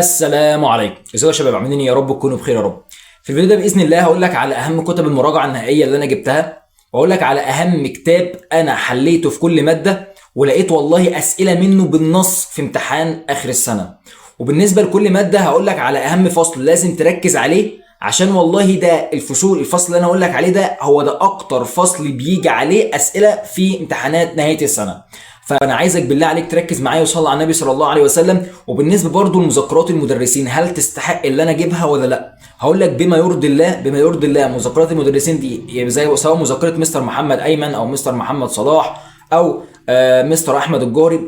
السلام عليكم، ازيكم يا شباب؟ عاملين ايه؟ يا رب تكونوا بخير يا رب. في الفيديو ده باذن الله هقول لك على اهم كتب المراجعة النهائية اللي انا جبتها، واقول لك على اهم كتاب انا حليته في كل مادة ولقيت والله اسئلة منه بالنص في امتحان اخر السنة. وبالنسبة لكل مادة هقول لك على اهم فصل لازم تركز عليه، عشان والله ده الفصل اللي انا هقول لك عليه ده هو ده اكتر فصل بيجي عليه اسئلة في امتحانات نهاية السنة. فانا عايزك بالله عليك تركز معايا وصلي على النبي صلى الله عليه وسلم. وبالنسبة برضو لمذكرات المدرسين، هل تستحق اللي انا اجيبها ولا لا؟ هقول لك بما يرضي الله، بما يرضي الله مذكرات المدرسين دي زي سواء مذكره مستر محمد ايمن او مستر محمد صلاح او مستر احمد الجوهري،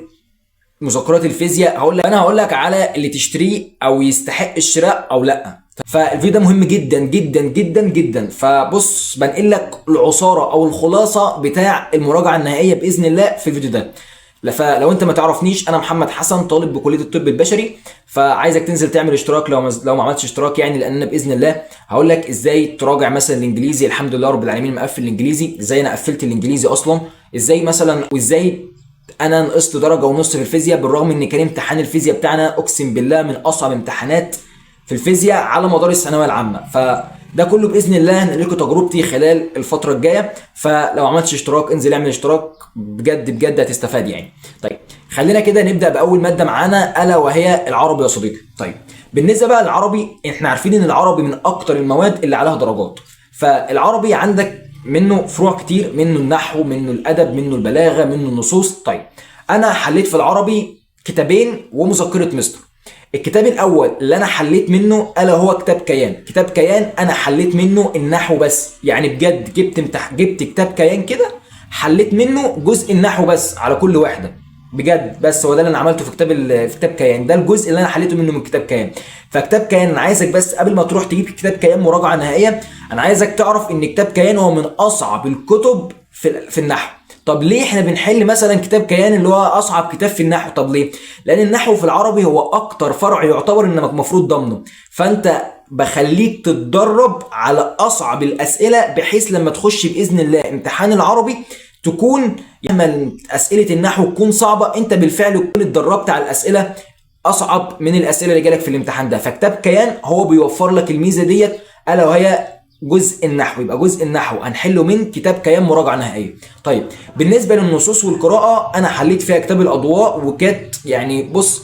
مذكرات الفيزياء، هقول لك انا هقول لك على اللي تشتريه او يستحق الشراء او لا. فالفيديو ده مهم جدا جدا جدا جدا. فبص، بنقل لك العصاره او الخلاصة بتاع المراجعة النهائية باذن الله في الفيديو ده. فلو انت ما تعرفنيش، انا محمد حسن، طالب بكلية الطب البشري، فعايزك تنزل تعمل اشتراك لو ما عملتش اشتراك يعني، لان انا باذن الله هقول لك ازاي تراجع مثلا الانجليزي. الحمد لله رب العالمين مقفل الانجليزي، ازاي انا قفلت الانجليزي اصلا، ازاي مثلا، وازاي انا نقصت درجه ونص في الفيزياء بالرغم ان كان امتحان الفيزياء بتاعنا اقسم بالله من اصعب امتحانات في الفيزياء على مدار الثانوية العامة. فده كله باذن الله هنقل لكم تجربتي خلال الفترة الجاية. فلو عملتش اشتراك انزل اعمل اشتراك، بجد بجد هتستفاد يعني. طيب خلينا كده نبدا باول مادة معانا، الا وهي العربي يا صديقي. طيب بالنسبة بقى للعربي، احنا عارفين ان العربي من اكتر المواد اللي عليها درجات. فالعربي عندك منه فروع كتير، منه النحو، منه الادب، منه البلاغة، منه النصوص. طيب انا حليت في العربي كتابين ومذكره مستر. الكتاب الاول اللي انا حليت منه الا هو كتاب كيان. كتاب كيان انا حليت منه النحو بس، يعني بجد جبت كتاب كيان كده حليت منه جزء النحو بس على كل واحدة بجد، بس هو ده اللي انا عملته في في كتاب كيان، ده الجزء اللي انا حليته منه من كتاب كيان. فكتاب كيان انا عايزك بس قبل ما تروح تجيب كتاب كيان مراجعه نهائية، انا عايزك تعرف ان كتاب كيان هو من اصعب الكتب في النحو. طب ليه احنا بنحل مثلا كتاب كيان اللي هو اصعب كتاب في النحو؟ طب ليه؟ لان النحو في العربي هو اكتر فرع يعتبر انك المفروض ضمنه، فانت بخليك تتدرب على اصعب الاسئلة بحيث لما تخش باذن الله امتحان العربي تكون لما اسئلة النحو تكون صعبة انت بالفعل تكون اتدربت على الاسئلة اصعب من الاسئلة اللي جالك في الامتحان ده. فكتاب كيان هو بيوفر لك الميزة ديت، الا وهي جزء النحو. يبقى جزء النحو هنحله من كتاب كيان مراجعه نهائية. طيب بالنسبة للنصوص والقراءة انا حليت فيها كتاب الاضواء، وكانت يعني بص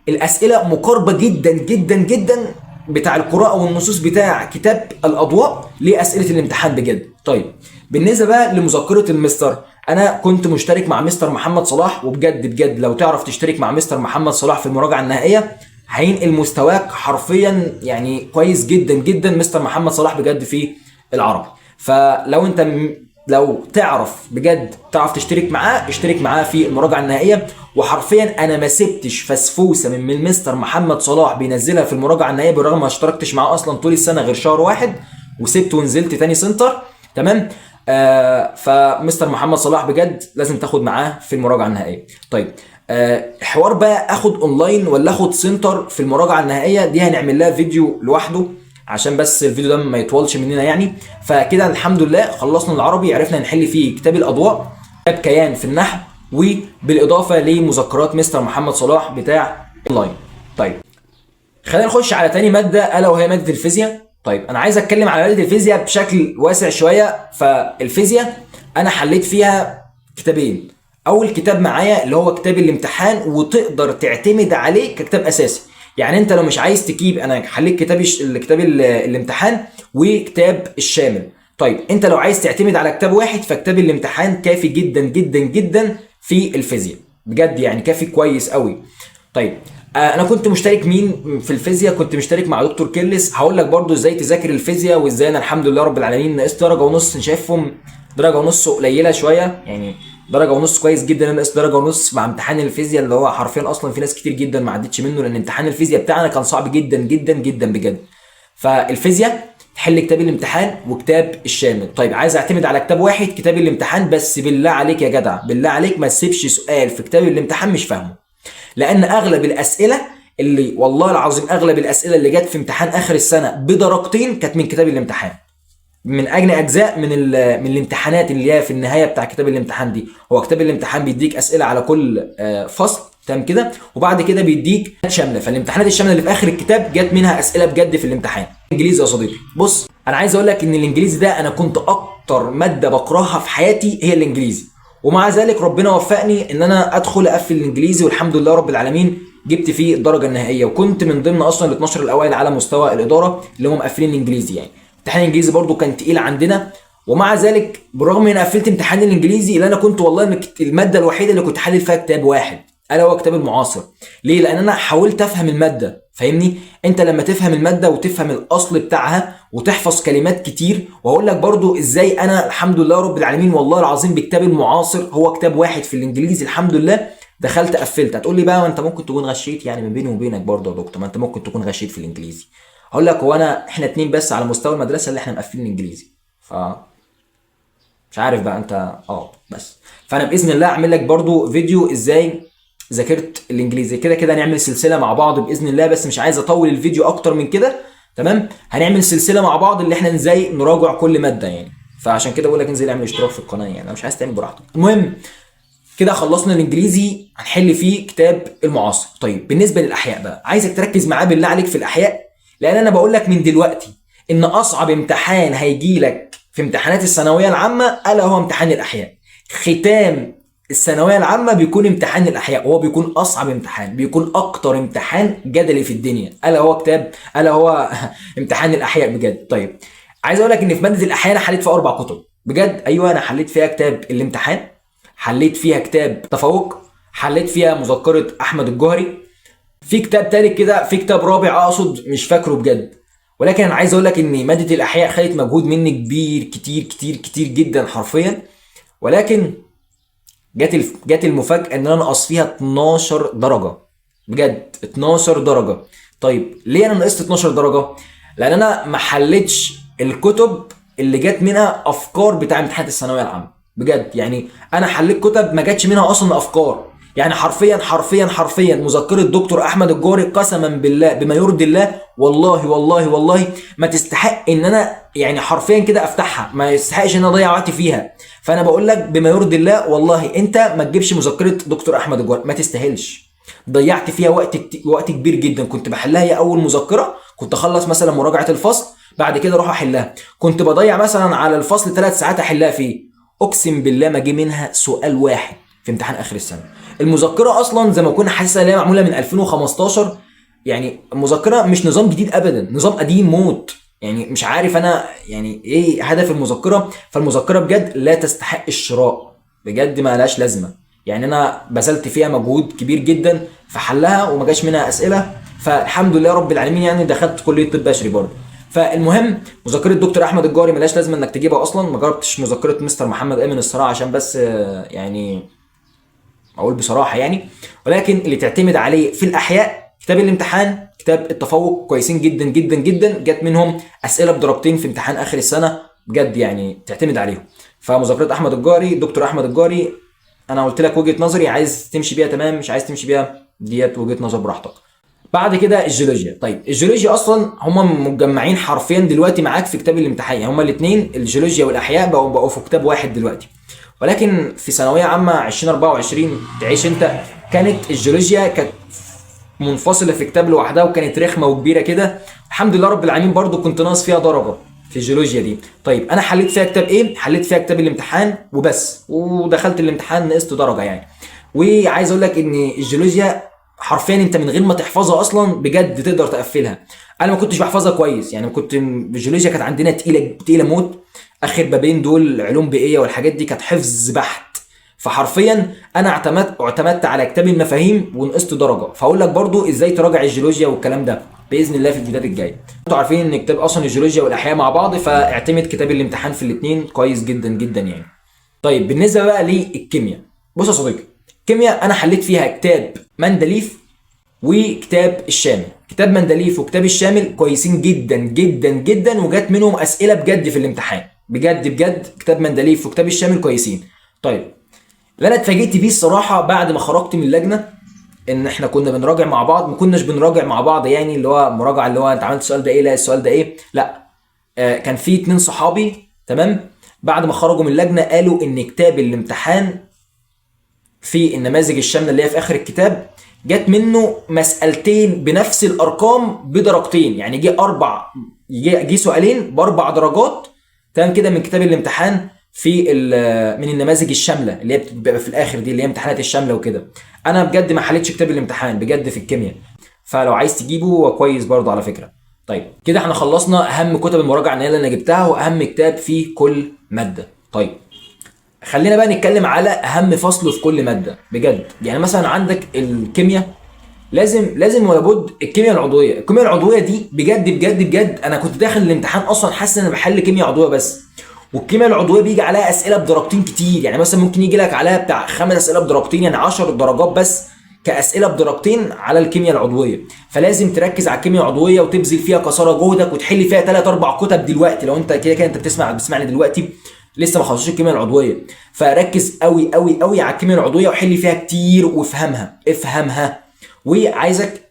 الاسئلة مقاربة جدا جدا جدا بتاع القراءة والنصوص بتاع كتاب الاضواء لاسئلة الامتحان بجد. طيب بالنسبة بقى لمذكره المستر، انا كنت مشترك مع مستر محمد صلاح، وبجد بجد لو تعرف تشترك مع مستر محمد صلاح في المراجعة النهائية هينقل مستواك حرفيا يعني كويس جدا جدا مستر محمد صلاح بجد في العربي. فلو انت لو تعرف بجد تعرف تشترك معاه، اشترك معاه في المراجعة النهائية. وحرفيا انا ما سبتش فسفوسه من مستر محمد صلاح بينزلها في المراجعة النهائية، بالرغم ما اشتركتش معاه اصلا طول السنة غير شهر واحد، وسبت ونزلت تاني سنتر. تمام. فمستر محمد صلاح بجد لازم تاخد معاه في المراجعة النهائية. طيب حوار بقى اخد اونلاين ولا اخد سنتر في المراجعة النهائية، دي هنعمل لها فيديو لوحده عشان بس الفيديو ده ما يطولش مننا يعني. فكده الحمد لله خلصنا العربي، عرفنا نحل فيه كتاب الاضواء، كتاب كيان في النحو، وبالاضافة لمذكرات مستر محمد صلاح بتاع اونلاين. طيب خلينا نخش على تاني مادة، الا وهي مادة الفيزياء. طيب انا عايز اتكلم على مادة الفيزياء بشكل واسع شوية. فالفيزياء انا حليت فيها كتابين. اول كتاب معايا اللي هو كتاب الامتحان، وتقدر تعتمد عليه ككتاب اساسي. يعني انت لو مش عايز تجيب، انا حليت كتاب الامتحان وكتاب الشامل. طيب انت لو عايز تعتمد على كتاب واحد فكتاب الامتحان كافي جدا جدا جدا في الفيزياء بجد، يعني كافي كويس قوي. طيب انا كنت مشترك مين في الفيزياء؟ كنت مشترك مع دكتور كيرلس. هقول لك برضو ازاي تذاكر الفيزياء وازاي انا الحمد لله رب العالمين نقصت درجه ونص. شايفهم درجه ونص قليله شوية، يعني درجه ونص كويس جدا. انا نقصت درجه ونص مع امتحان الفيزياء اللي هو حرفيا اصلا في ناس كتير جدا ما عدتش منه، لان امتحان الفيزياء بتاعنا كان صعب جدا جدا جدا بجد. فالفيزياء تحل كتاب الامتحان وكتاب الشامل. طيب عايز اعتمد على كتاب واحد، كتاب الامتحان بس. بالله عليك يا جدع، بالله عليك ما تسيبش سؤال في كتاب الامتحان مش فاهمه، لان اغلب الاسئلة اللي والله العظيم اغلب الاسئلة اللي جت في امتحان اخر السنة بدرجتين كانت من كتاب الامتحان، من اجل اجزاء من الامتحانات اللي هي في النهاية بتاع كتاب الامتحان دي. هو كتاب الامتحان بيديك اسئلة على كل فصل. تمام كده. وبعد كده بيديك شاملة، فالامتحانات الشاملة اللي في اخر الكتاب جت منها اسئلة بجد في الامتحان. انجليزي يا صديقي، بص انا عايز اقول لك ان الانجليزي ده انا كنت اكتر مادة بكرهها في حياتي هي الانجليزي، ومع ذلك ربنا وفقني ان انا ادخل اقفل الانجليزي، والحمد لله رب العالمين جبت فيه الدرجة النهائية، وكنت من ضمن اصلا ال 12 الاوائل على مستوى الادارة اللي هم مقفلين الانجليزي. يعني امتحان الانجليزي برضو كان تقيل عندنا، ومع ذلك بالرغم ان انا قفلت امتحان الانجليزي اللي انا كنت والله المادة الوحيدة اللي كنت حالل فيها كتاب واحد، الا هو كتاب المعاصر. ليه؟ لان انا حاولت افهم المادة، فاهمني؟ انت لما تفهم المادة وتفهم الاصل بتاعها وتحفظ كلمات كتير، وهقول لك برضو ازاي انا الحمد لله رب العالمين والله العظيم بكتاب المعاصر، هو كتاب واحد في الانجليزي الحمد لله دخلت قفلت. هتقول لي بقى ما انت ممكن تكون غشيت، يعني من بيني وبينك برضو يا دكتور ما انت ممكن تكون غشيت في الانجليزي. هقول لك هو انا احنا اتنين بس على مستوى المدرسة اللي احنا مقفلين الانجليزي، ف مش عارف بقى انت بس. فانا باذن الله اعمل لك برضو فيديو ازاي ذاكرت الانجليزي، كده كده هنعمل سلسلة مع بعض باذن الله، بس مش عايز اطول الفيديو اكتر من كده. تمام، هنعمل سلسلة مع بعض اللي احنا ازاي نراجع كل مادة يعني، فعشان كده بقول لك انزل اعمل اشتراك في القناة، يعني انا مش عايز تعمل براحتك. المهم كده خلصنا الانجليزي، هنحل فيه كتاب المعاصر. طيب بالنسبة للاحياء بقى، عايزك تركز معاه بالله عليك في الاحياء، لان انا بقول لك من دلوقتي ان اصعب امتحان هيجي لك في امتحانات الثانوية العامة الا هو امتحان الاحياء. ختام الثانوية العامة بيكون امتحان الاحياء، وهو بيكون اصعب امتحان، بيكون اكتر امتحان جدلي في الدنيا، الا هو كتاب، الا هو امتحان الاحياء بجد. طيب عايز اقول لك ان في مادة الاحياء انا حليت فيها 4 كتب بجد. ايوه انا حليت فيها كتاب الامتحان، حليت فيها كتاب تفوق، حليت فيها مذكره احمد الجوهري، في كتاب تالت كده، في كتاب رابع اقصد مش فاكره بجد. ولكن انا عايز اقول لك ان مادة الاحياء خدت مجهود مني كبير كتير كتير كتير جدا حرفيا، ولكن جت المفاجاة ان انا نقص فيها 12 درجه بجد، 12 درجه. طيب ليه انا نقصت 12 درجه؟ لان انا ما حلتش الكتب اللي جت منها افكار بتاع امتحانات الثانوية العامة بجد. يعني انا حليت كتب ما جاتش منها اصلا افكار، يعني حرفيا حرفيا حرفيا مذكره دكتور احمد الجوهري قسما بالله بما يرضي الله والله والله والله ما تستحق ان انا يعني حرفيا كده افتحها، ما يستحقش ان انا اضيع وقتي فيها. فانا بقول لك بما يرضي الله والله انت ما تجيبش مذكره دكتور احمد الجوهري، ما تستاهلش. ضيعت فيها وقت كبير جدا. كنت بحلها هي اول مذكره، كنت اخلص مثلا مراجعه الفصل بعد كده اروح احلها، كنت بضيع مثلا على الفصل 3 ساعات احلها فيه. اقسم بالله ما جه منها سؤال واحد في امتحان اخر السنة. المذكرة اصلا زي ما كنا حاسسها ان هي معمولة من 2015، يعني المذكرة مش نظام جديد ابدا، نظام قديم موت. يعني مش عارف انا يعني ايه هدف المذكرة. فالمذكره بجد لا تستحق الشراء بجد، ما لهاش لازمه. يعني انا بذلت فيها مجهود كبير جدا في حلها وما جاش منها اسئلة، فالحمد لله رب العالمين يعني دخلت كليه طب بشري برضه. فالمهم مذكره دكتور احمد الجوهري ملهاش لازمه انك تجيبها اصلا. ما جربتش مذكره مستر محمد امن الصراحة عشان بس يعني اقول بصراحة يعني، ولكن اللي تعتمد عليه في الاحياء كتاب الامتحان، كتاب التفوق، كويسين جدا جدا جدا، جت منهم اسئلة بدرجتين في امتحان اخر السنة بجد، يعني تعتمد عليهم. فمذاكره احمد الجوهري، دكتور احمد الجوهري، انا قلت لك وجهه نظري، عايز تمشي بيها تمام، مش عايز تمشي بيها ديت وجهه نظر براحتك. بعد كده الجيولوجيا. طيب الجيولوجيا اصلا هم متجمعين حرفيا دلوقتي معاك في كتاب الامتحان، يعني هم الاثنين الجيولوجيا والاحياء بقوا في كتاب واحد دلوقتي. ولكن في ثانوية عامة 2024 تعيش انت، كانت الجيولوجيا كانت منفصلة في كتاب لوحدها وكانت رخمة وكبيره كده. الحمد لله رب العالمين برضو كنت ناقص فيها درجه في الجيولوجيا دي. طيب انا حليت فيها كتاب ايه؟ حليت فيها كتاب الامتحان وبس، ودخلت الامتحان نقصت درجه يعني. وعايز اقول لك ان الجيولوجيا حرفيا انت من غير ما تحفظها اصلا بجد تقدر تقفلها. انا ما كنتش بحفظها كويس يعني، كنت الجيولوجيا كانت عندنا تقيلة تقيلة موت، اخر بابين دول علوم بيئية والحاجات دي كانت حفظ بحت. فحرفيا انا اعتمدت على كتاب المفاهيم ونقصت درجه. فاقول لك برضو ازاي تراجع الجيولوجيا والكلام ده باذن الله في الفيديوهات الجاية. انتوا عارفين ان كتاب اصلا الجيولوجيا والاحياء مع بعض، فاعتمد كتاب الامتحان في الاثنين كويس جدا جدا يعني. طيب بالنسبة بقى للكيمياء، بص يا صديقي، الكيمياء انا حليت فيها كتاب مندليف وكتاب الشامل. كتاب مندليف وكتاب الشامل كويسين جدا جدا جدا، وجات منهم اسئلة بجد في الامتحان بجد بجد. كتاب مندليف وكتاب الشامل كويسين. طيب اللي انا اتفاجئت بيه الصراحة بعد ما خرجت من اللجنة، ان احنا كنا بنراجع مع بعض، ما كناش بنراجع مع بعض يعني اللي هو مراجعه اللي هو انت عملت السؤال ده ايه، لا السؤال ده ايه، لا. كان في 2 صحابي تمام، بعد ما خرجوا من اللجنة قالوا ان كتاب الامتحان في النماذج الشاملة اللي هي في اخر الكتاب جت منه مسألتين بنفس الارقام بدرجتين، يعني جه اربع، جه سؤالين باربع درجات، تمام كده، من كتاب الامتحان في من النماذج الشاملة اللي هي بتبقى في الاخر دي، اللي هي امتحانات الشاملة وكده. انا بجد ما حليتش كتاب الامتحان بجد في الكيمياء، فلو عايز تجيبه هو كويس برضه على فكرة. طيب كده احنا خلصنا اهم كتب المراجعة النهائية اللي انا جبتها واهم كتاب في كل مادة. طيب خلينا بقى نتكلم على اهم فصل في كل مادة بجد. يعني مثلا عندك الكيمياء، لازم ولا بد الكيمياء العضوية. الكيمياء العضوية دي بجد بجد بجد انا كنت داخل الامتحان اصلا حاسس ان انا بحل كيمياء عضوية بس، والكيمياء العضوية بيجي عليها اسئلة بدرجتين كتير، يعني مثلا ممكن يجي لك عليها بتاع 5 اسئلة بدرجتين، يعني 10 درجات بس كاسئله بدرجتين على الكيمياء العضوية. فلازم تركز على الكيمياء العضوية وتبذل فيها قصارى جهدك وتحل فيها 3 4 كتب دلوقتي. لو انت كده كده انت بتسمعني دلوقتي لسه ما خلصتش الكيمياء العضوية، فركز قوي قوي قوي على الكيمياء العضوية وحل فيها كتير وافهمها، افهمها. وعايزك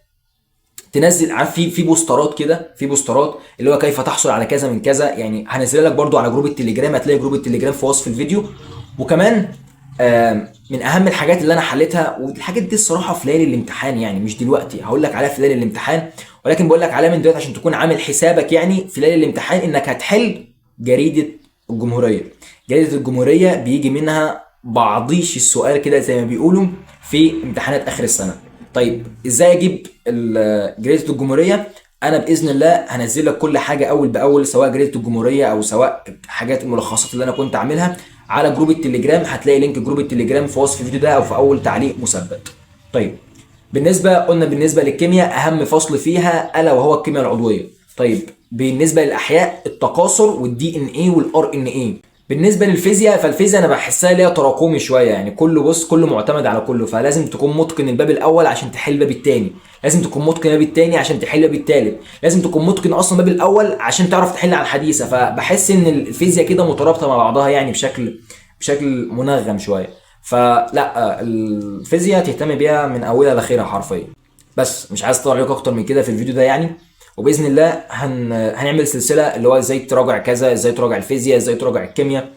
تنزل، عارف في بوسترات كده، في بوسترات اللي هو كيف تحصل على كذا من كذا، يعني هنزلها لك برضو على جروب التليجرام، هتلاقي جروب التليجرام في وصف الفيديو. وكمان من اهم الحاجات اللي انا حليتها، والحاجات دي الصراحة في ليالي الامتحان، يعني مش دلوقتي هقول لك عليها في ليالي الامتحان، ولكن بقول لك عليها من دلوقتي عشان تكون عامل حسابك، يعني في ليالي الامتحان انك هتحل جريدة الجمهورية. جريدة الجمهورية بيجي منها بعضيش السؤال كده زي ما بيقولوا في امتحانات اخر السنة. طيب ازاي اجيب جريدة الجمهورية؟ انا باذن الله هنزل لك كل حاجة اول باول، سواء جريدة الجمهورية او سواء حاجات الملخصات اللي انا كنت عاملها على جروب التليجرام. هتلاقي link جروب التليجرام في وصف الفيديو ده او في اول تعليق مثبت. طيب قلنا بالنسبة للكيمياء اهم فصل فيها الا وهو الكيمياء العضوية. طيب بالنسبة للاحياء التكاثر وال DNA وال RNA. بالنسبة للفيزياء، فالفيزياء انا بحسها ليها تراكمي شوية، يعني كله بص كله معتمد على كله، فلازم تكون متقن الباب الاول عشان تحل الباب الثاني، لازم تكون متقن الباب الثاني عشان تحل الباب الثالث، لازم تكون متقن اصلا الباب الاول عشان تعرف تحل على الحديثة. فبحس ان الفيزياء كده مترابطة مع بعضها، يعني بشكل منغم شوية. فلا الفيزياء تهتم بيها من اولها لاخرها حرفيا. بس مش عايز اطول عليكم اكتر من كده في الفيديو ده يعني، وباذن الله هنعمل سلسلة اللي هو ازاي تراجع كذا، ازاي تراجع الفيزياء، ازاي تراجع الكيمياء،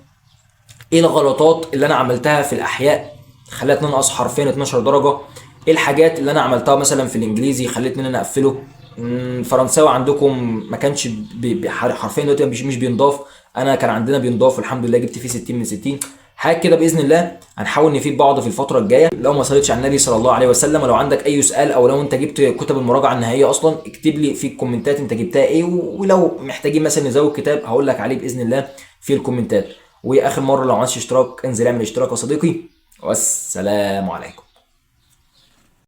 ايه الغلطات اللي انا عملتها في الاحياء خلتني انقص حرفيا 12 درجه، ايه الحاجات اللي انا عملتها مثلا في الانجليزي خلتني ان انا اقفله، فرنساوي عندكم ما كانش حرفيا دلوقتي مش بينضاف، انا كان عندنا بينضاف والحمد لله جبت فيه 60 من 60. حاجة كده باذن الله هنحاول نفيد بعض في الفترة الجاية. لو ما صليتش على النبي صلى الله عليه وسلم، ولو عندك اي سؤال او لو انت جبت كتب المراجعة النهائية اصلا اكتب لي في الكومنتات انت جبتها ايه، ولو محتاجين مثلا نزود كتاب هقول لك عليه باذن الله في الكومنتات. واخر مرة لو ما عملتش اشتراك انزل اعمل اشتراك يا صديقي، والسلام عليكم.